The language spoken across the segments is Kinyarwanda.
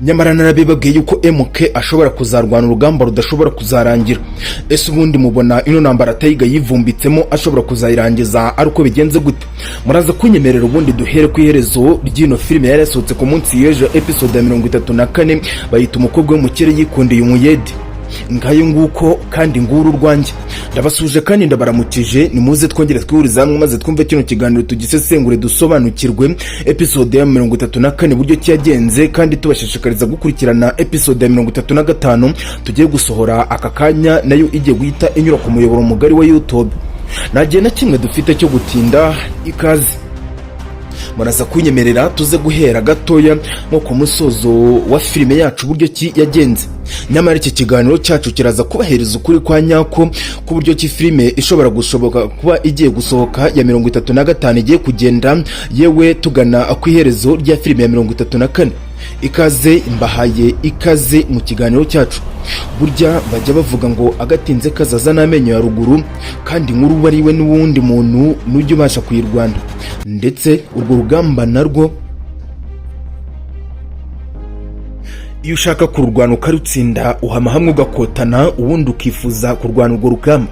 Nyamara narabibabwiye yuko MK ashobora kuzarwana urugamba rudashobora kuzarangira. Ese ubundi mubona ino ntambara Tayiga yivumbitsemo ashobora kuzayirangiza ari uko bigenze gute? Muraza kunyemerera ubundi duhere ku iherezo ry'ino filime yari yasohotse ku munsi w'ejo, episode ya 34, bayita "Umukobwa w'umukire yikundeye umuyede". Ngayo nguko, kandi nguru urwanjye ndabasuje kandi ndabaramukije. Nimuze twongere twihurize hamwe maze twumve kino kiganiro, tugisesengure, dusobanukirwe episode ya 34 buryo ki yagenze, kandi tubashishikariza gukurikirana episode ya 35 tugiye gusohora aka kanya, nayo igiye guhita inyura ku muyoboro mugari wa YouTube. Nta gihe na kimwe dufite cyo gutinda. Ikaze, muraza kunyemerera tuze guhera gatoya nko ku musozo wa filime yacu uburyo ki yagenze. Nyamara iki kiganiro cyacu kiraza kubahereza ukuri kwa nyako ku buryo ki filime ishobora gushoboka kuba igiye gusohoka ya 35 igiye kugenda, yewe tugana ku iherezo rya filime ya 34. Ikaze, mbahaye ikaze mu kiganiro cyacu. Burya bajya bavuga ngo agatinze kazaza n'amenyo ya ruguru, kandi inkuru uwo ari we n'uwundi muntu nujya ubasha kuyirwana, ndetse urwo rugamba narwo iyo ushaka kururwana ukarutsinda, uhama hamwe ugakotana, ubundi ukifuza kurwana urwo rugamba.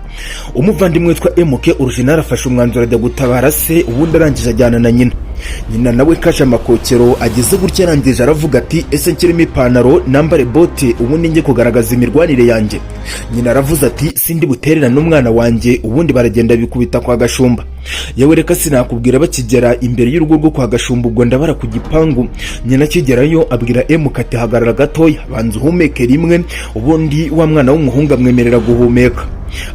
Umuvandimwe witwa MK Original afashe umwanzuro, ajya gutabara se, ubundi arangije ajyana na nyina. Nyina nawe kaje amakokero, ageze gutya arangije aravuga ati: "Ese nshyiremo ipantaro, nambare bote, ubundi njye kugaragaza imirwanire yanjye?" Nyina aravuze ati: "Sindi butererane n'umwana wanjye." Ubundi baragenda, bikubita kwa Gashumba. Yewe reka sinakubwira, bakigera imbere y'urugo rwo kwa Gashumba, ubwo ndabara ku gipangu, nyina akigerayo abwira MK ati: "Hagarara gatoya, banza uhumeke rimwe." Ubundi wa mwana w'umuhungu amwemerera guhumeka.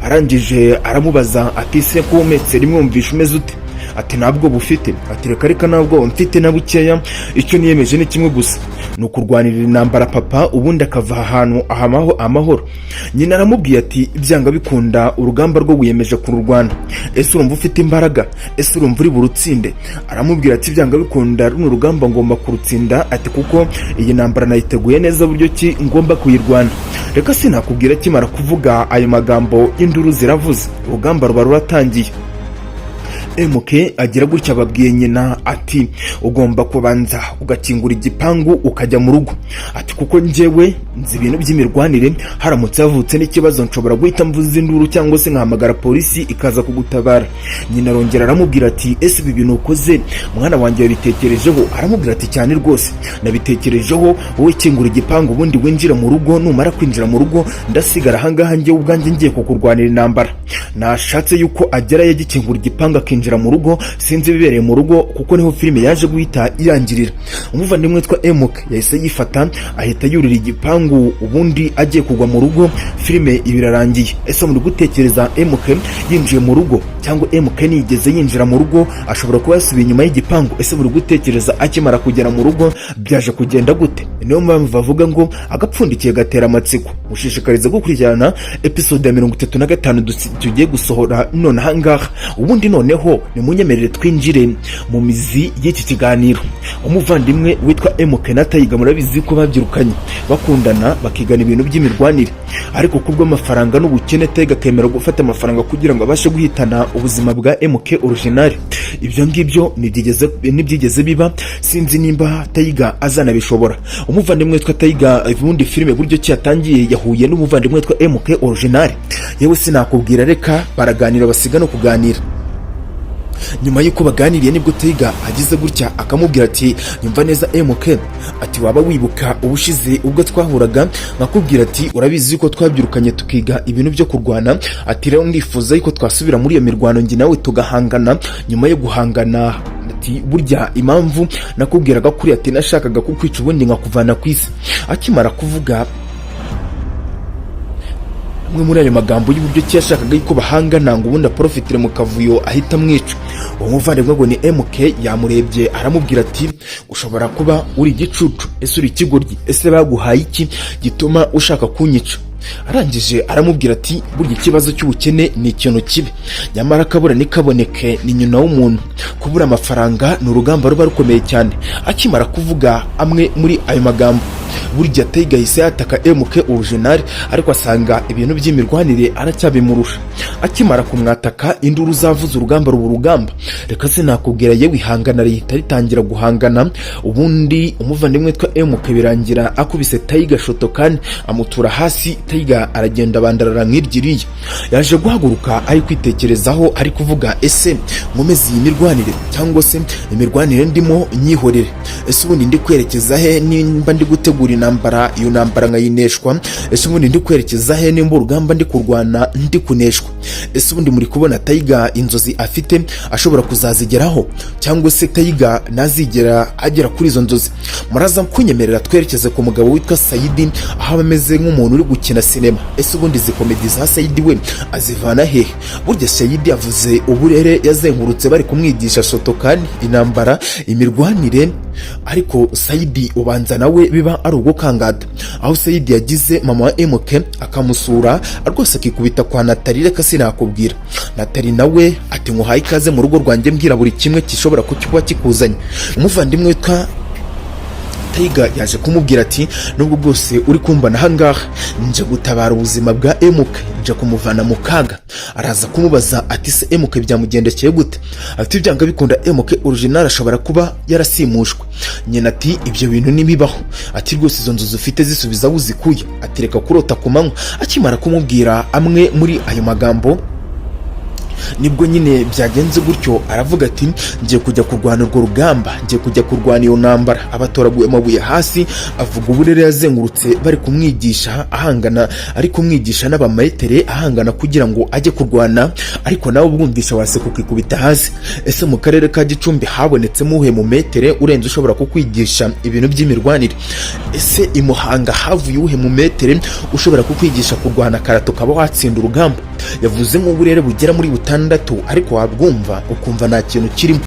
Arangije aramubaza ati: "Se ko uhumetse rimwe, wumvisha umeze ute?" Ati: "Ntabwo bufite." Ati: "Reka reka, ntabwo mfite na bukeya. Icyo niyemeje ni kimwe gusa, ni ukurwanirira intambara papa, ubundi akava ahantu ahamaho amahoro." Nyina aramubwiye ati: "Byanga bikunda urugamba rwo wiyemeje kururwana. Ese urumva ufite imbaraga? Ese urumva uri burutsinde?" Aramubwira ati: "Byanga bikunda runo rugamba ngomba kurutsinda," ati "kuko iyi ntambara nayiteguye neza buryo ki ngomba kuyirwana." Reka sinakubwira, akimara kuvuga ayo magambo induru ziravuze, urugamba ruba ruratangiye. MK agira gutya, ababwiye nyina ati: "Ugomba kubanza ugakingura igipangu ukajya mu rugo," ati "kuko njyewe nzi ibintu by'imirwanire. Haramutse havutse n'ikibazo nshobora guhita mvuza induru cyangwa se nkahamagara polisi ikaza kugutabara." Nyina arongera aramubwira ati: "Ese ibi bintu ukoze, mwana wanjye, wabitekerejeho?" Aramubwira ati: "Cyane rwose nabitekerejeho. Wowe kingura igipangu ubundi winjire mu rugo. Numara kwinjira mu rugo ndasigara ahangaha njyewe ubwanjye ngiye kukurwanira intambara." Nashatse yuko agerayo agikingura igipangu akinjira mu rugo, sinzi ibibereye mu rugo kuko niho filime yaje guhita irangirira. Umuvandimwe witwa MK yahise yifata, ahita yurira igipangu, ubundi agiye kugwa mu rugo filime iba irarangiye. Ese muri gutekereza MK yinjiye mu rugo, cyangwa MK nigeze yinjira mu rugo, ashobora kuba yasubiye inyuma y'igipangu? Ese muri gutekereza akimara kugera mu rugo byaje kugenda gute? Niyo mpamvu bavuga ngo agapfundikiye gatera amatsiko. Mushishikariza gukurikirana episode ya 35 tugiye gusohora none ahangaha. Ubundi noneho nimunyemerere twinjire mu mizi y'iki kiganiro. Umuvandimwe witwa MK na Tayiga murabizi ko babyirukanye bakundana, bakigana ibintu by'imirwanire, ariko kubw'amafaranga n'ubukene Tayiga akemera gufata amafaranga kugira ngo abashe guhitana ubuzima bwa MK Original. Ibyo ngibyo ntibyigeze biba, sinzi nimba Tayiga azanabishobora. Umuvandimwe witwa Tayiga, ubundi filime buryo ki yatangiye, yahuye n'umuvandimwe witwa MK Original. Yewe sinakubwira, reka baraganira, basiga no kuganira. Nyuma y'uko baganiriye nibwo Tayiga agize gutya akamubwira ati: "Nyumva neza MK," ati "waba wibuka ubushize ubwo twahuraga nkakubwira ati urabizi yuko twabyirukanye tukiga ibintu byo kurwana?" Ati: "Rero ndifuza yuko twasubira muri iyo mirwano, njye nawe tugahangana." Nyuma yo guhangana ati: "Burya impamvu nakubwiraga kuri," ati "nashakaga kukwica ubundi nkakuvana ku isi." Akimara kuvuga amwe muri ayo magambo y'uburyo ki yashakaga yuko bahangana ngo ubundi aporofitire mu kavuyo ahita amwica, uwo muvandimwe ngo ni MK yamurebye aramubwira ati: "Ushobora kuba uri igicucu. Ese uri ikigoryi? Ese baguhaye iki gituma ushaka kunyica?" Arangije aramubwira ati: "Burya ikibazo cy'ubukene ni ikintu kibi, nyamara akabura ntikaboneke ni nyina w'umuntu. Kubura amafaranga ni urugamba ruba rukomeye cyane." Akimara kuvuga amwe muri ayo magambo, Burya Tiger yahise yataka MK Original, ariko asanga ibintu by'imirwanire aracyabimurusha. Akimara kumwataka, induru zavuze, urugamba ruba urugamba. Reka sinakubwira, yewe, ihangana rihita ritangira guhangana. Ubundi umuvandimwe witwa MK birangira akubise Tiger Shotokan, amutura hasi. Tiger aragenda bandarara nk'iryiriya. Yaje guhaguruka ari kwitekerezaho, ari kuvuga: "Ese nkomeze iyi mirwanire cyangwa se imirwanire ndimo nyihorere? Ese ubundi ndi kwerekeza he nimba ndi gutegura intambara, iyo ntambara nkayineshwa? Ese ubundi ndi kwerekeza he nimba urugamba ndi kurwana ndi kuneshwa? Ese ubundi muri kubona Tiger inzozi afite ashobora kuzazigeraho, cyangwa se Tiger ntazigera agera kuri izo nzozi?" Muraza kunyemerera twerekeze ku mugabo witwa Sayidi, aho aba ameze nk'umuntu uri gukina sinema. Ese ubundi izi comedy za Sayidi we azivana hehe? Burya Sayidi yavuze uburere yazengurutse bari kumwigisha Shotokan, intambara, imirwanire, ariko Sayidi ubanza nawe biba ari ugukangata. Aho Sayidi yagize mama wa MK akamusura rwose, akikubita kwa Natali. Reka sinakubwira, Natali nawe ati: "Nkuhaye ikaze mu rugo rwanjye, mbwira buri kimwe gishobora kuba kikuzanye." Umuvandimwe witwa Tiger yaje kumubwira ati: "Nubwo bwose uri kumbona ahangaha, nje gutabara ubuzima bwa MK, nje kumuvana mu kaga." Araza kumubaza ati: "Se MK byamugendekeye gute?" Ati: "Byanga bikunda MK Original ashobora kuba yarasimushwe." Nyina ati: "Ibyo bintu ntibibaho." Ati: "Rwose izo nzu ufite zisubiza aho uzikuye." Ati: "Reka kurota ku manywa." Akimara kumubwira amwe muri ayo magambo, nibwo nyine byagenze gutyo. Aravuga ati: "Ngiye kujya kurwana urwo rugamba, ngiye kujya kurwana iyo ntambara." Abatoraguye amabuye hasi, avuga uburere yazengurutse bari kumwigisha ahangana, ari kumwigisha n'abamayetere ahangana kugira ngo ajye kurwana, ariko nawe ubwumvisha waseka ukikubita hasi. Ese mu karere ka Gicumbi habonetsemo uhe mu metere urenze ushobora kukwigisha ibintu by'imirwanire? Ese i Muhanga havuye uwuhe mu metere ushobora kukwigisha kurwana karate ukaba watsinda urugamba? Yavuze nk'uburere bugera muri butandatu, ariko wabwumva ukumva nta kintu kirimo.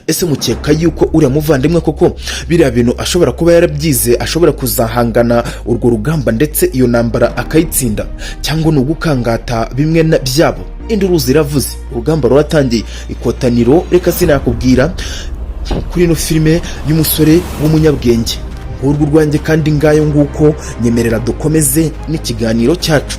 Ese mukeka yuko uriya muvandimwe koko biriya bintu ashobora kuba yarabyize, ashobora kuzahangana urwo rugamba ndetse iyo ntambara akayitsinda, cyangwa ni ugukangata bimwe na byabo? Induru ziravuze, urugamba ruratangiye, ikotaniro. Reka sinakubwira kuri ino filime y'umusore w'umunyabwenge ngurwo urwanjye. Kandi ngayo nguko, nyemerera dukomeze n'ikiganiro cyacu.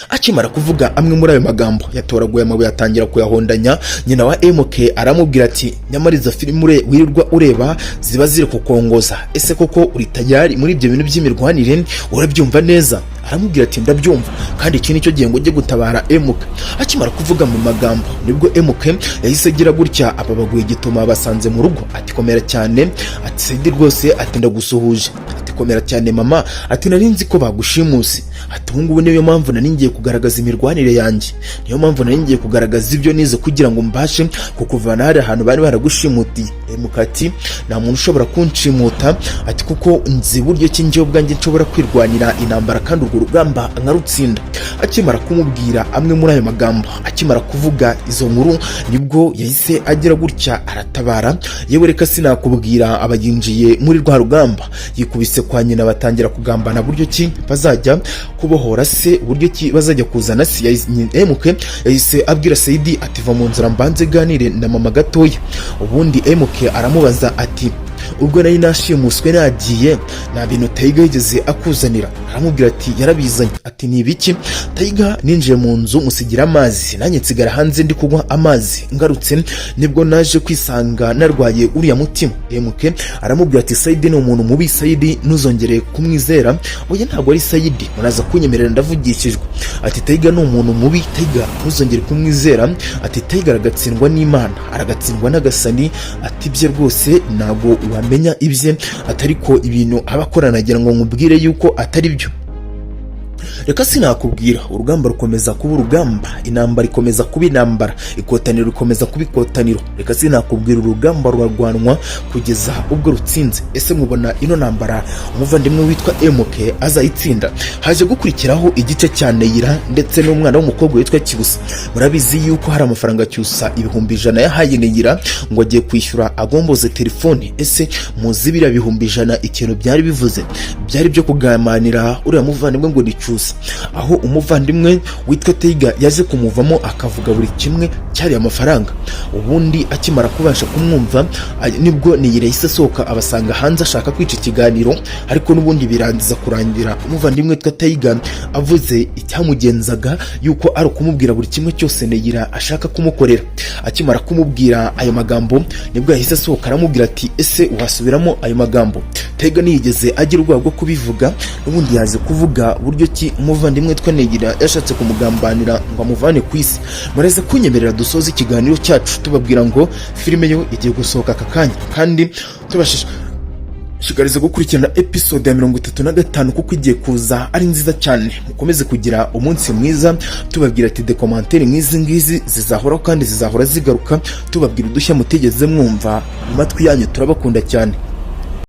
Akimara kuvuga amwe muri ayo magambo, yatoraguye amabuye atangira kuyahondanya. Nyina wa MK aramubwira ati: "Nyamara izo filime wirirwa ureba ziba ziri kukongoza. Ese koko uri tayari muri ibyo bintu by'imirwanire? Urabyumva neza?" Aramubwira ati: "Ndabyumva, kandi iki nicyo gihe ngo ujye gutabara MK." Akimara kuvuga mu magambo, nibwo MK yahise agira gutya, aba baguye igituma basanze mu rugo. Ati: "Komera cyane." Ati: "Sayidi rwose," ati: "Ndagusuhuje." Ati: "Komera cyane mama." Ati: "Nari nzi ko bagushimuse." Ati: "Ubu ngubu niyo mpamvu nari ngiye kugaragaza imirwanire yanjye, niyo mpamvu nari ngiye kugaragaza ibyo nize kugira ngo mbashe kukuvana hari ahantu bari baragushimutiye." MK ati: "Nta muntu ushobora kunshimuta." Ati: "Kuko nzi buryo ki njyewe ubwanjye nshobora kwirwanira intambara kandi urwo rugamba nkarutsinda." Akimara kumubwira amwe muri ayo magambo, akimara kuvuga izo nkuru, nibwo yahise agira gutya aratabara. Yewe, reka sinakubwira, aba yinjiye muri rwa rugamba, yikubise kwa nyina, batangira kugambana buryo ki bazajya kubohora se, buryo ki bazajya kuzana se. MK yahise abwira Saidi ati: "Va mu nzira mbanze ganire na mama gatoya." Ubundi MK aramubaza ati: "Ubwo nari nashimuswe nagiye, nta bintu Tiger yigeze akuzanira?" Aramubwira ati: "Yarabizanye." Ati: "Ni ibiki?" "Tiger ninjiye mu nzu musigira amazi, nanjye nsigara hanze ndi kunywa amazi. Ngarutse nibwo naje kwisanga narwaye uriya mutima." MK aramubwira ati: "Sayidi ni umuntu mubi, Sayidi ntuzongere kumwizera." "Oya, ntabwo ari Sayidi, muraza kunyemerera ndavugishijwe." Ati: "Tiger ni umuntu mubi, Tiger ntuzongere kumwizera." Ati: "Tiger aragatsindwa n'Imana, aragatsindwa n'agasani." Ati: "Ibye rwose ntabwo wamenya ibye." Atari ko ibintu aba akora, nagira ngo nkubwire yuko atari byo. Reka sinakubwira, urugamba rukomeza kuba urugamba, intambara ikomeza kuba intambara, ikotaniro rikomeza kuba ikotaniro. Reka sinakubwira, urugamba rurarwanwa kugeza ubwo rutsinze. Ese mubona ino ntambara umuvandimwe witwa MK azayitsinda? Haje gukurikiraho igice cya Neyira ndetse n'umwana w'umukobwa witwa Cyusa. Murabizi yuko hari amafaranga Cyusa 100,000 yahaye Neyira ngo agiye kwishyura agomboze telefone. Ese muzi biriya 100,000 ikintu byari bivuze? Byari byo kugamanira uriya muvandimwe ngo ni Cyusa. gusa, aho umuvandimwe witwa Teiga yaje kumuvamo akavuga buri kimwe cyari amafaranga. Ubundi akimara kubasha kumwumva, nibwo Neyira yahise asohoka abasanga hanze ashaka kwica ikiganiro, ariko n'ubundi birangiza kurangira umuvandimwe witwa Teiga avuze icyamugenzaga, yuko ari ukumubwira buri kimwe cyose Neyira ashaka kumukorera. Akimara kumubwira ayo magambo, nibwo yahise asohoka aramubwira ati: "Ese wasubiramo ayo magambo?" Teiga ntiyigeze agira ubwoba bwo kubivuga. N'ubundi yaje kuvuga buryo ki umuvandimwe witwa Neyira yashatse kumugambanira ngo amuvane ku isi. Mureze kunyemerera dusoze ikiganiro cyacu tubabwira ngo filime yo igiye gusohoka aka kanya, kandi tubashishikariza gukurikirana episode ya 35 kuko igiye kuza ari nziza cyane. Mukomeze kugira umunsi mwiza. Tubabwira ati documentaire nk'izi ngizi zizahoraho kandi zizahora zigaruka, tubabwira udushya mutigeze mwumva mu matwi yanyu. Turabakunda cyane.